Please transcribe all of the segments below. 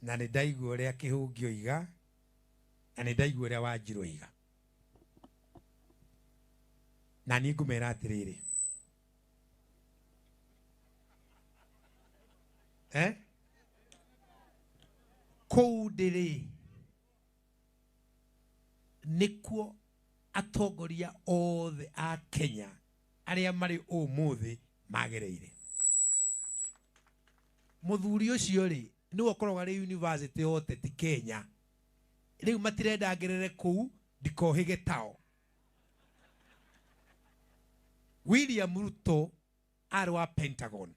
Na nĩ ndaigua ũrĩa Kĩhũngĩ oiga, na nĩ ndaigua ũrĩa Wanjirũ oiga. Na niĩ ngũmera atĩrĩrĩ, eh? Kũu ndĩrĩ nĩkuo atongoria othe a Kenya arĩa marĩ ũmũthĩ magereire. Mũthuri ũcio rĩ, nĩwe ũkoragwo arĩ university yote ti Kenya. Rĩu matirenda ngerere kũu ndikohĩge tao. William Ruto arĩ wa Pentagon,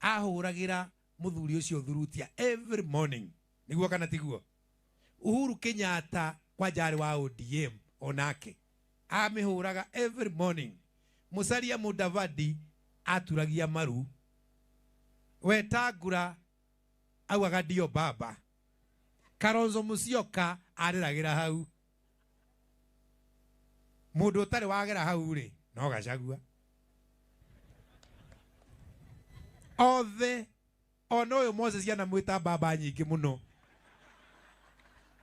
ahũragĩra mũthuri ũcio thurutia every morning, nĩguo kana tiguo? Uhuru Kenyatta kwanja arĩ wa ODM onake amĩhũraga every morning. Musalia Mudavadi aturagia maru. Wetangula augaga ndio baba. Kalonzo Musyoka arĩragĩra hau. Mũndũ ũtarĩ wagera hau rĩ, no Gachagua. Othe ona ũyũ Moses anamwĩta baba nyingĩ mũno.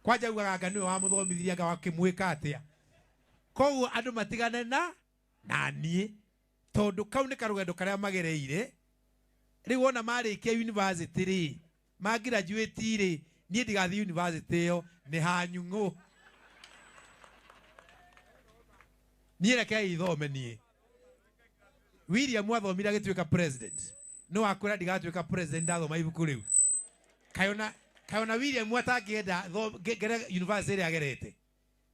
Kwanja augaga anga nĩwe wamũthomithirie, anga wakĩmwĩka atĩa. Koguo andũ matigane na niĩ, tondũ kau nĩ karũgendo karĩa magereire. Rĩu wona marĩkia university rĩ, ma graduate rĩ, niĩ ndigathiĩ university ĩyo, nĩ hanyung'ũ. Niĩ rekei ithome niĩ. William athomire agĩtuĩka president. No akwĩra ndigatuĩka president ndathoma ibuku rĩu. Kayona William atangĩenda ngere university ĩrĩa agerete.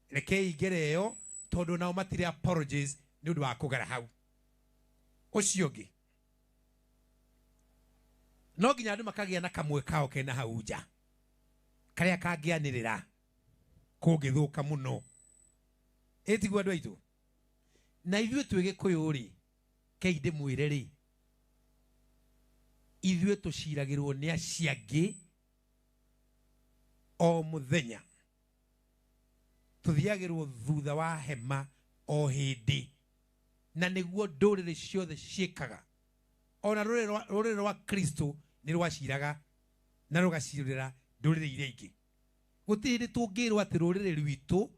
Rekei ngere ĩyo, tondũ nao matirĩ apologies nĩ ũndũ wa kũgera hau. Ũcio ũngĩ, no nginya andũ makagĩa na kamwe kao kena hau nja karĩa kangĩanĩrĩra kũngĩthũka mũno. Ĩ tiguo andũ aitũ? Na ithuĩ twĩ Gĩkũyũ rĩ, kei ndĩmwĩre rĩ, ithuĩ tũciragĩrwo nĩ acio angĩ o mũthenya. Tũthiagĩrwo thutha wa hema o hĩndĩ, na nĩguo ndũrĩrĩ ciothe ciĩkaga. Ona rũrĩrĩ rwa Kristo nĩ rwaciraga na rũgacirĩra ndũrĩrĩ iria ingĩ. Gũtirĩ hĩndĩ tũngĩrwo atĩ rũrĩrĩ rwitũ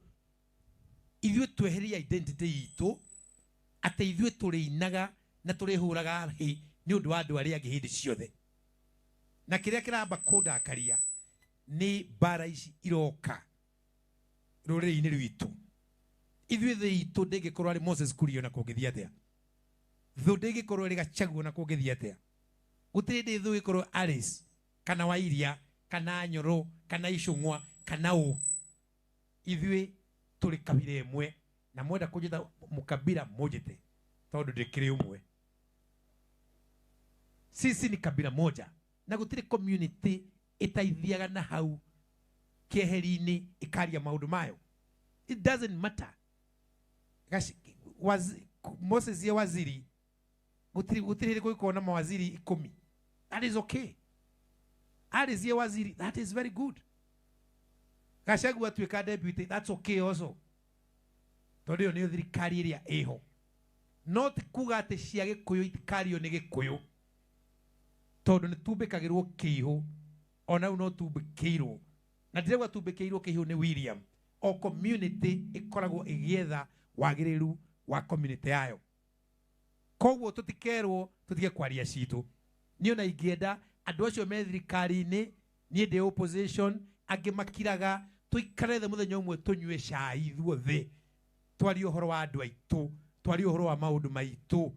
ithuĩ tweherie identity itũ, atĩ ithuĩ tũrĩinaga na tũrĩhũraga hĩ nĩ ũndũ wa andũ arĩa angĩ hĩndĩ ciothe. Na kĩrĩa kĩramba kũndakaria nĩ mbara ici iroka rũrĩrĩ-inĩ rwitũ. Ithuĩ thĩ itũ ndĩngĩkorwo arĩ Moses Kuria na kũngĩthiĩ atĩa, thũ ndĩngĩkorwo ĩrĩ Gachagua na kũngĩthiĩ atĩa. Gũtirĩ hĩndĩ thũ ĩgĩkorwo Alice kana Wairia kana Nyoro kana Icũng'wa kana ũ. Ithuĩ tũrĩ kabira ĩmwe, na mwenda kũnjĩta mũkabira mũnjĩte tondũ ndĩkĩrĩ ũmwe. Sisi ni kabila moja, na gũtirĩ community ĩtaithiaga na hau kĩeheri-inĩ ĩkaria maũndũ mayo. It doesn't matter. Moses ye waziri, gũtirĩ hĩndĩ kũngĩkorwo na mawaziri 10. That is okay. Alice ye waziri, that is very good. Gachagua atuĩka deputy, that's okay also. Tondũ ĩyo nĩyo thirikari ĩrĩa ĩho. No ti kuga atĩ cia Gĩkũyũ itikario nĩ Gĩkũyũ, tondũ nĩ tumbĩkagĩrwo kĩihũ, ona rĩu no tumbĩkĩirwo. Na ndirauga tumbĩkĩirwo kĩihũ nĩ William. O community ĩkoragwo ĩgĩetha wagĩrĩru wa community yayo. Koguo tũtikerwo tũtige kwaria citũ. Niĩ ona ingĩenda andũ acio me thirikari-inĩ, niĩ ndĩ opposition, angĩ makiraga, tũikare thĩ mũthenya ũmwe tũnyue cai ithuothe, twarie ũhoro wa andũ aitũ, twarie ũhoro wa maũndũ maitũ,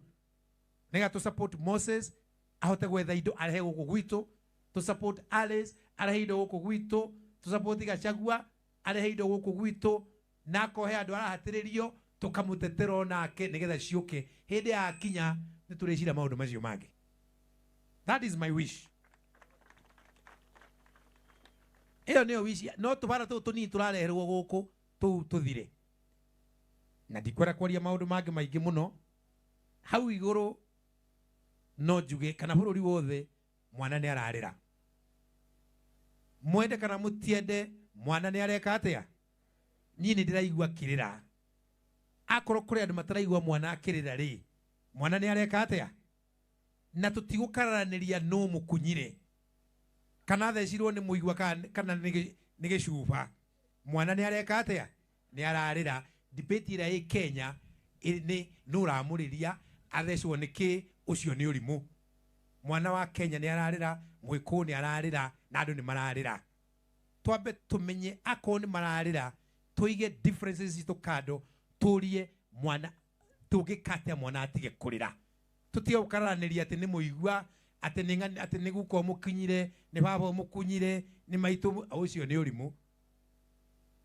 nĩgetha tũ support Moses ahote gwetha indo arehe gũkũ gwitũ, tũ support Alice arehe indo gũkũ gwitũ, tũ support Gachagua arehe indo gũkũ gwitũ, na akohe andũ arahatĩrĩrio tũkamũtetera onake nĩgetha ciũke. Hĩndĩ yakinya nĩ tũrĩcira maũndũ macio mangĩ. That is my wish. Ĩyo nĩyo wish. No tũbara tũu tũnini tũrareherwo gũkũ tũu tũthire. Na ndikwenda kwaria maũndũ mangĩ maingĩ mũno. Hau igũrũ no njuge kana bũrũri wothe mwana nĩ ararĩra. Mwende kana mũtiende, mwana nĩ areka atĩa? Niĩ nĩ ndĩraigua akĩrĩra. Akorwo kũrĩ andũ mataraigua mwana akĩrĩra rĩ, mwana nĩ areka atĩa? Na tũtigũkararanĩria nũ mũkunyire. Kana thecirwo nĩ mũigua kana nĩ gĩcuba. Mwana nĩ areka atĩa? Nĩ ararĩra. Debate ĩrĩa ĩ Kenya nĩ nũ ũramũrĩria athecwo nĩ kĩ, ũcio nĩ ũrimũ. Mwana wa Kenya nĩ ararĩra, Mũgĩkũyũ nĩ ararĩra, na andũ nĩ mararĩra. Twambe tũmenye akorwo nĩ mararĩra, tũige differences citũ kando, tũrie mwana tũngĩka atĩa mwana atige kũrĩra. Tũtige gũkararanĩria atĩ nĩ mũigua, atĩ nĩ atĩ nĩ guka ũmũkinyire, nĩ baba ũmũkunyire, nĩ maitũ, ũcio nĩ ũrimũ.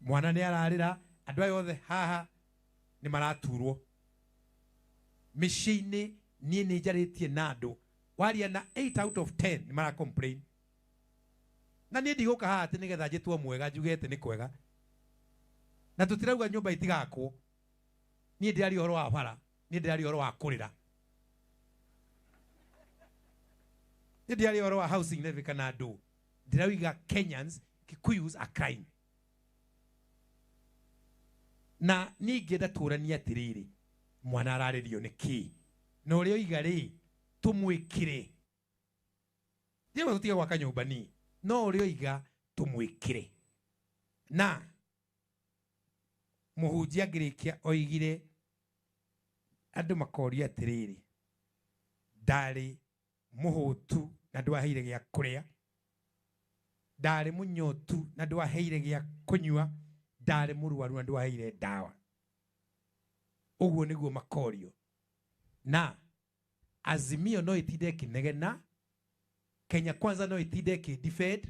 Mwana nĩ ararĩra, andũ aya othe haha nĩ maraturwo. Mĩciĩ-inĩ niĩ nĩ njarĩtie na andũ, waria na 8 out of 10 nĩ mara complain. Na niĩ ndigũka haha atĩ nĩgetha njĩtwo mwega njuge atĩ nĩ kwega. Na tũtirauga nyũmba itigakwo. Niĩ ndĩraria ũhoro wa bara, niĩ ndĩraria ũhoro wa kũrĩra. Niĩ ndĩraria ũhoro wa housing levy kana andũ. Ndĩrauga Kenyans, Kikuyus are crying. Na niĩ ingĩenda tũranie atĩrĩrĩ, mwana ararĩrio nĩ kĩ? Na ũrĩa oiga rĩ, tũmwĩkĩre. Ndiauga tũtige gwaka nyũmba niĩ, no ũrĩa oiga tũmwĩkĩre. Na mũhunjia angĩrĩkia oigire andũ makoria atĩrĩrĩ, ndarĩ mũhũtu na ndwaheire gĩa kũrĩa, ndarĩ mũnyotu na ndwaheire gĩa kũnyua, ndarĩ mũrwaru na ndwaheire ndawa. Ũguo nĩguo makorio. Na Azimio no ĩtinde ĩkĩnegena, Kenya Kwanza no ĩtinde ĩkĩ-defend,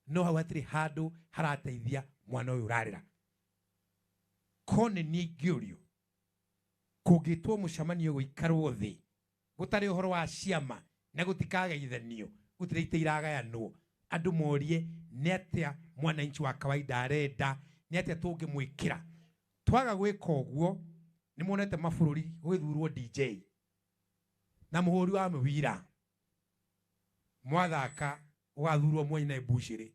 no hau hatirĩ handũ harateithia mwana ũyũ ũrarĩra. Ko nĩ niĩ ingĩũrio, kũngĩtwo mũcemanio gũikarwo thĩ, gũtarĩ ũhoro wa ciama na gũtikageithanio, gũtirĩ itĩ iragayanwo, andũ morie nĩ atĩa mwananchi wa kawaida arenda, nĩ atĩa tũngĩmwĩkĩra. Twaga gwĩka ũguo, nĩ muonete mabũrũri gũgĩthurwo DJ na mũhũri wa mũbira, mwathaka ũgathurwo mwene mbucĩrĩ.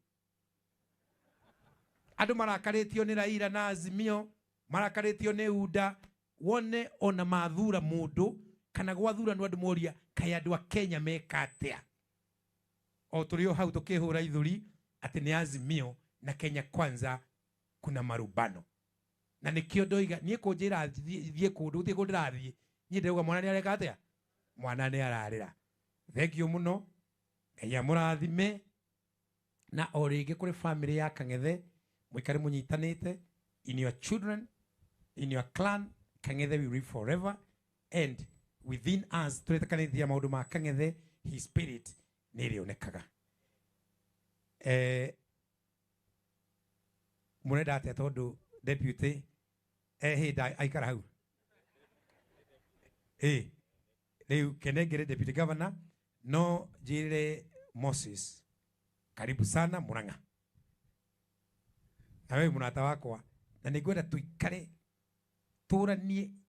Andũ marakarĩtio nĩ Raila na Azimio, marakarĩtio nĩ UDA, wone ona mathura mũndũ kana gwathuranwo andũ moria kaĩ andũ a Kenya meka atĩa. O tũrĩ o hau tũkĩhũra ithuri atĩ nĩ Azimio na Kenya Kwanza kuna marubano. Na nĩkĩo ndoiga niĩ kũnjĩra thiĩ kũndũ gũtirĩ kũndũ ndĩrathiĩ, niĩ ndĩrauga mwana nĩ areka atĩa? Mwana nĩ ararĩra. Thank you mũno, Ngai amũrathime. Na o rĩngĩ kũrĩ family ya Kang'ethe, mũikare mũnyitanĩte, in your children, in your clan, Kang'ethe will live forever, and within us tũretĩkanĩria maũndũ ma Kang'ethe, his spirit nĩ ĩrĩonekaga. Mũrenda atĩa tondũ deputy hĩndĩ aikara hau? Rĩu kenengere deputy governor, no njĩre Moses, karibu sana Murang'a. Na wewe mũrata wakwa, na nĩngwenda tũikare tũranie.